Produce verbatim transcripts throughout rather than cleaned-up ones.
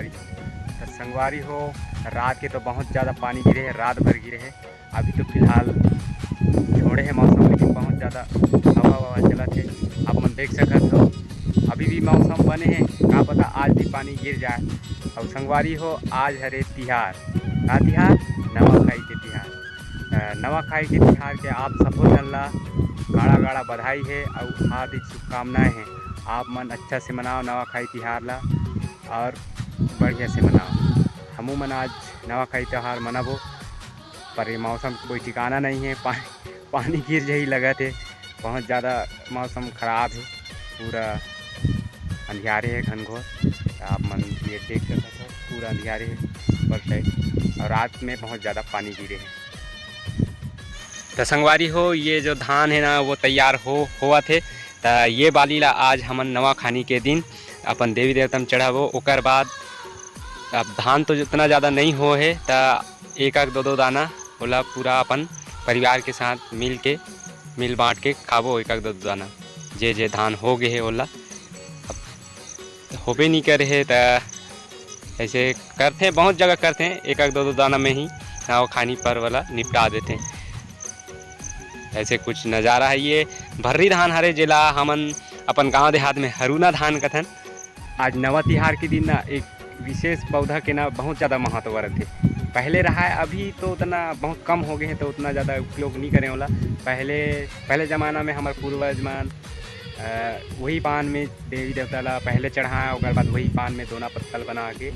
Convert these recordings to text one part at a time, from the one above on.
तो संगवारी हो, रात के तो बहुत ज़्यादा पानी गिरे हे, रात भर गिरे हे। अभी तो फिलहाल छोड़े हे मौसम, लेकिन बहुत ज़्यादा हवा ववा चलत हे, आप मन देख सकत हो। अभी भी मौसम बने हे, का पता आज भी पानी गिर जाए। अउ संगवारी हो, आज हरे तिहार, का तिहार? नवाखाई के तिहार। अ, नवाखाई के तिहार के आप सबो झन ला गाड़ा गाड़ा बधाई हे अउ हार्दिक शुभकामनाएं हे। आप मन अच्छा से मनाओ नवाखाई तिहार ला अउ बढ़िया से मनाओ। हमू मन आज नवाखाई तिहार मनाबो, पर ये मौसम के कोई ठिकाना नहीं हे, पानी पानी गिर जाही लगत हे। बहुत ज़्यादा मौसम खराब हे, पूरा अंधियारे हे घनघोर। आप मन ये देख सकत हो, पूरा अंधियारे हे ऊपर साइड, अउ रात में बहुत ज़्यादा पानी गिरे हे। त संगवारी हो, ये जो धान हे ना, वो तैयार हो होवत हे। त ये बाली ला आज हमन नवाखानी के दिन अपन देवी देवता म चढ़ाबो। ओकर बाद अब धान तो उतना ज़्यादा नहीं हो हे, त एक एक दो दो दाना ओला पूरा अपन परिवार के साथ मिल के, मिल बांट के खाबो, एक एक दो दो दाना, जे जे धान हो गे हे ओला। अब होबे नहीं करे हे, त ऐसे करथे, बहुत जगह करथे, एक एक दो दो दाना में ही नवाखानी पर्व ला निपटा देथे। ऐसे कुछ नज़ारा हे। ये भर्री धान हरे, जेला हमन अपन गांव देहात में हरूना धान कथन। आज नवा तिहार के दिन ना एक विशेष पौधा के ना बहुत ज़्यादा महत्व रथे। पहले रहा है, अभी तो उतना बहुत कम हो गए हैं, तो उतना ज़्यादा उपयोग नहीं करें वाला। पहले, पहले ज़माना में हमारे पूर्वज मन, अ, वही पान में देवी देवता ला पहले चढ़ाए, ओकर बाद वही पान में दोना पत्तल बना के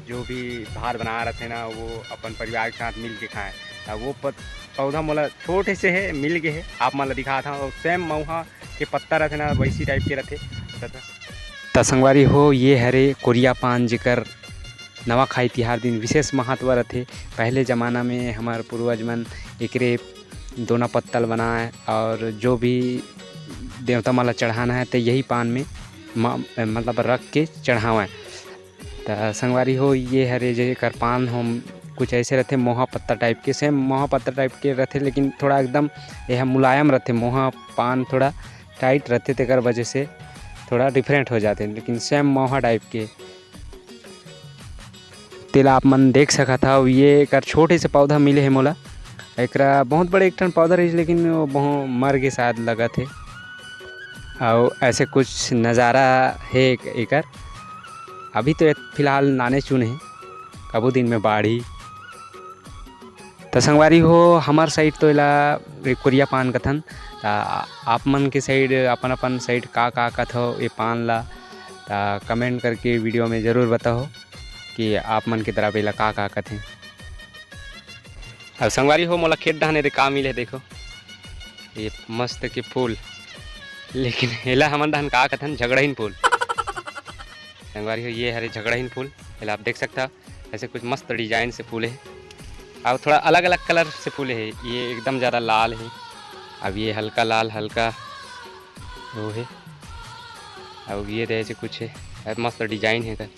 जो भी भात बना रहे थे ना, वो अपन परिवार के साथ मिल के खाए। अब वो पत-, पौधा मोला छोटे से है, मिल गए है, आप मन ला दिखात हव। और सेम मऊहा के पत्ता रथे ना, वैसी टाइप के रथे। त संगवारी हो, ये हरे कोरिया पान, जेकर नवाखाई तिहार दिन विशेष महत्व रथे। पहले जमाना में हमार पूर्वज मन एकरे दोना पत्तल बनाए और जो भी देवता मन ला चढ़ाना है, तो यही पान में म-, मतलब रख के चढ़ावें। त संगवारी हो, ये हरे जेकर पान हो कुछ ऐसे रथे, मोहा पत्ता टाइप के, सेम मोहा पत्ता टाइप के रथे, लेकिन थोड़ा एकदम यह मुलायम रथे। मोहा पान थोड़ा टाइट रथे, तेकर वजह से थोड़ा डिफरेंट हो जाथे, लेकिन सेम मोहा टाइप के। तेला आप मन देख सकत हव, ये एकर छोटे से पौधा मिले हे मोला। एकरा बहुत बड़े एक ठन पौधा रहिस, लेकिन वो बहु-, मर गे शायद लगत हे। अउ ऐसे कुछ नज़ारा हे एक-, एकर। अभी तो ये फिलहाल नाने चुन हे, कभू दिन में बाढ़ही। त संगवारी हो, हमर साइड तो एला कोरिया पान कथन। त आप मन के साइड, अपन अपन साइड का का कथव ए पान ला, त कमेंट करके वीडियो में ज़रूर बताओ कि आप मन के तरफ एला का का कथे। अब संगवारी हो, मोला खेत डहन एदे का मिले, देखो ये मस्त के फूल, लेकिन एला हमन डहन का कथन, झगड़हीन फूल। संगवारी हो, ये हरे झगड़हीन फूल, एला आप देख सकता, ऐसे कुछ मस्त डिजाइन से फूले हे, और थोड़ा अलग अलग कलर से फूले हे। ये एकदम ज़्यादा लाल है, अब ये हल्का लाल, हल्का वो है, और ये दे ऐसे कुछ है, मस्त डिजाइन है एकर।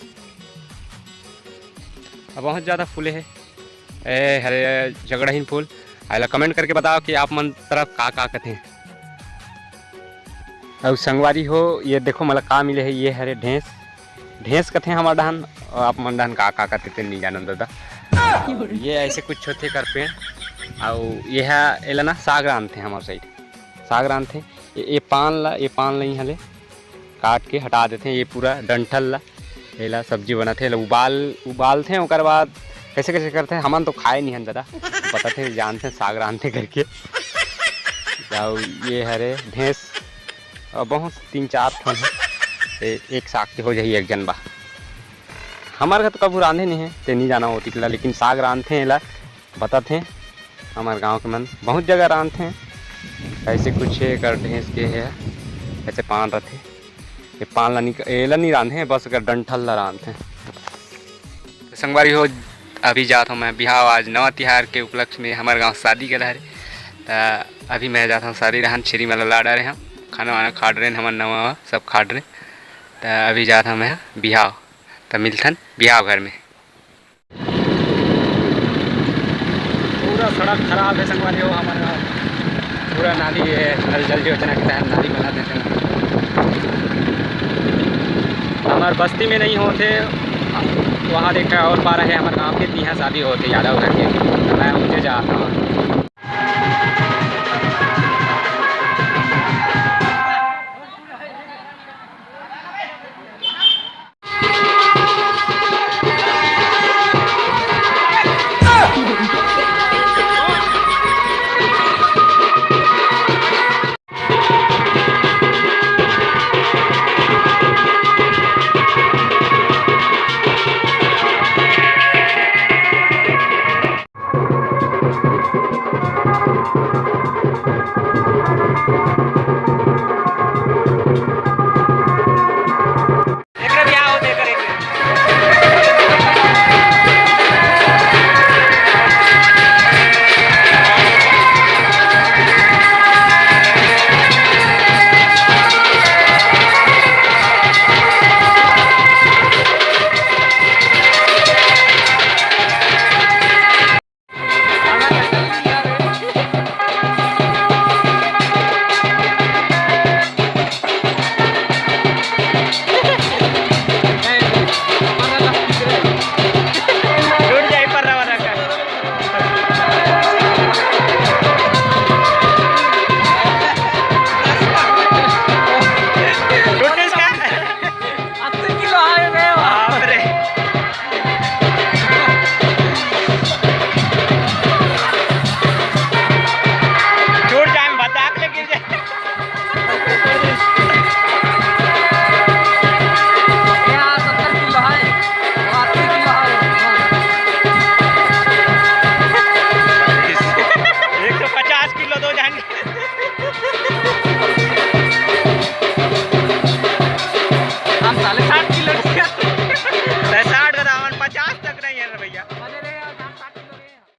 अब बहुत ज़्यादा फूले हे। ए हरे झगड़हीन फूल, एला कमेंट करके बताओ कि आप मन तरफ का का कथे। अउ संगवारी हो, ये देखो मोला का मिले हे, ये हरे ढेंस, ढेंस कथे हमर डहन, अउ आप मन डहन का का कथे तेन नहीं जानन दादा। ये ऐसे कुछ होथे कर पेड़, अउ ये हा एला ना साग रांधथे हमर साइड, साग रांधथे। ये, ये पान ला, ये पान ला इहाँ ले काट के हटा देथे, ये पूरा डंठल ला, एला सब्जी बनाथे, एला उबाल, उबालथे, ओकर बाद कैसे कैसे करथे, हमन तो खाए नहीं हन दादा, बताथे, जानथे साग रांधथे करके। अउ ये हरे ढेंस, अउ बहुत तीन चार ठन हे, ए-, एक साग के हो जाही एक जन बा। हमर घर तो कभू रांधे नहीं है, ते नहीं जाना होती ला, लेकिन साग रांधथे एला, बताथे हमर गांव के मन बहुत जगह रांधथे। ऐसे कुछ हे एकर ढेंस के हे, ऐसे पान रथे, ये पान ला निक-, एला नहीं रांधे, बस एकर डंठल ला रांधथे। तो संगवारी हो, अभी जात हूँ मैं बिहाव, आज नवा तिहार के उपलक्ष्य में हमर गांव शादी के डहरे। त अभी मैं जात हूँ शादी रहन, छेरी मन ला ला डारे हूँ, खाना वाना खा डरे, हमर नवा सब खा डरे। त अभी जात हूँ मैं बिहाव, त मिलथन बिहाव घर में। पूरा सड़क खराब है संगवारी हो, हमर पूरा नाली है, जल, जल योजना के तहत नाली बना देते हैं। हमर बस्ती में नहीं होथे, वहाँ देख और पारा है हमारे गाँव के, तिहाँ शादी होते यादव घर के, तो मैं उजे जाता हूँ।